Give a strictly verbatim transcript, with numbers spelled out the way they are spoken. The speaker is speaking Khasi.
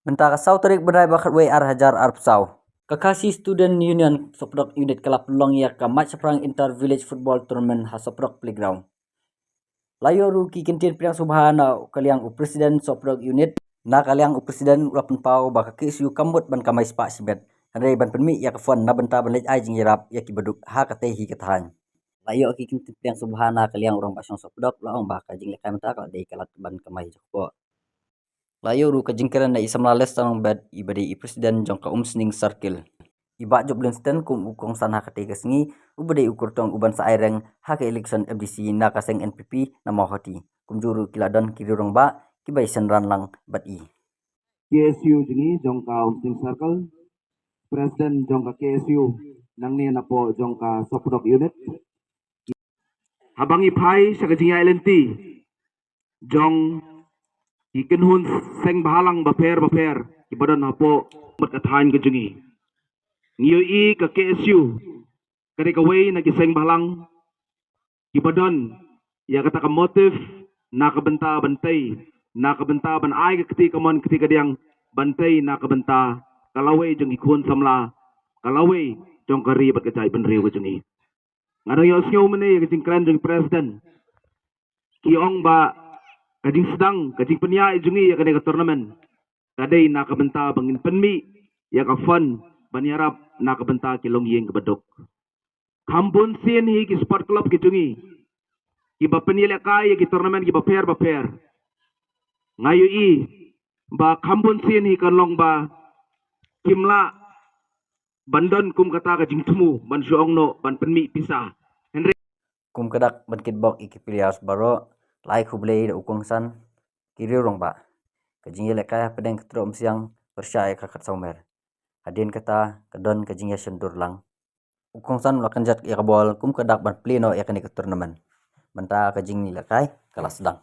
Mynta ka saw tarik bnai ba khatwei ar hajar arphew saw, ka Khasi Student Union Sopdok Unit ka la pynlong ïa ka Mait Shaphrang Inter Village Football Tournament ha Sopdok Playground. La ïoh ruh ki kyntien pdiang sngewbha na ka liang u President Sopdok Unit. Na ka liang u President u la pynpaw ba ka K S U kam mut ban kamai spah shimet, hynrei ban pynmih ïa ka fund na bynta ban leit ai jingïarap ïa ki baduk ha katei hi ka thaiñ. La ïoh ki kyntien pdiang sngewbha na ka liang u Rangbah Shong Sopdok, la ong ba ka jinglehkai mynta ka la dei ka lad ban kamai jingkyrkhu. La ïoh ruh ka jingkren na i samla Lester Nongbet, i ba dei i President jong ka Umsning Circle. I Bah Job Linston kum u kongsan ha katei ka sngi, u ba dei u kyrtong u ban sa aireng ha ka election M D C na ka seng N P P na Mawhati. Kumjuh ruh ki la don ki riew rangbah ki ba ïasynran lang bad i. K S U jong ngi jong ka Umsning Circle, President jong ka K S U nangne napoh jong ka Sopdok Unit. Haba ngi phai sha ka jingïaid lynti jong ki kynhun seng bhalang bapher bapher ki ba don hapoh mat ka thaiñ ka jong ngi, ngi ïohi ka K S U ka dei kawei na ki seng bhalang ki ba don ïa kata ka motive na ka bynta ban tei, na ka bynta ban ai ka kti kamon kti kadiang ban tei na ka bynta ka lawei jong ki khun samla, ka lawei jong ka ri bad ka jaitbynriew ka jong ngi. Nga dang ïohsngew mynne ïa ka jingkren jong i President, ki ong ba ka jingsdang, ka jingpynïaid jong ngi ïa kane ka tournament ka dei na ka bynta ba ngin pynmih ïa ka fund ban ïarap na ka bynta ki longïing ki baduk. Kham bun sien hi ki sport club ki jong ngi ki ba pynïalehkai ïa ki tournament ki bapher bapher. Nga ïohi ba kham bun sien hi kan long ba kim lah ban don kum kata ka jingthmu ban shu ong noh ban pynmih pisa. Hynrei kum ka dak ban kitbok ïa ki players baroh, la ai khublei da u kongsan, ki riew rangbah. Ka jingïalehkai hapdeng ka trok Umsiang pyrshah ïa ka Khatsawmer. Hadien kata ka don ka jingïashondur lang. U kongsan u la kynjat ïa ka bol kum ka dak ban plie noh ïa kane ka tournament. Mynta ka jingïalehkai ka la sdang.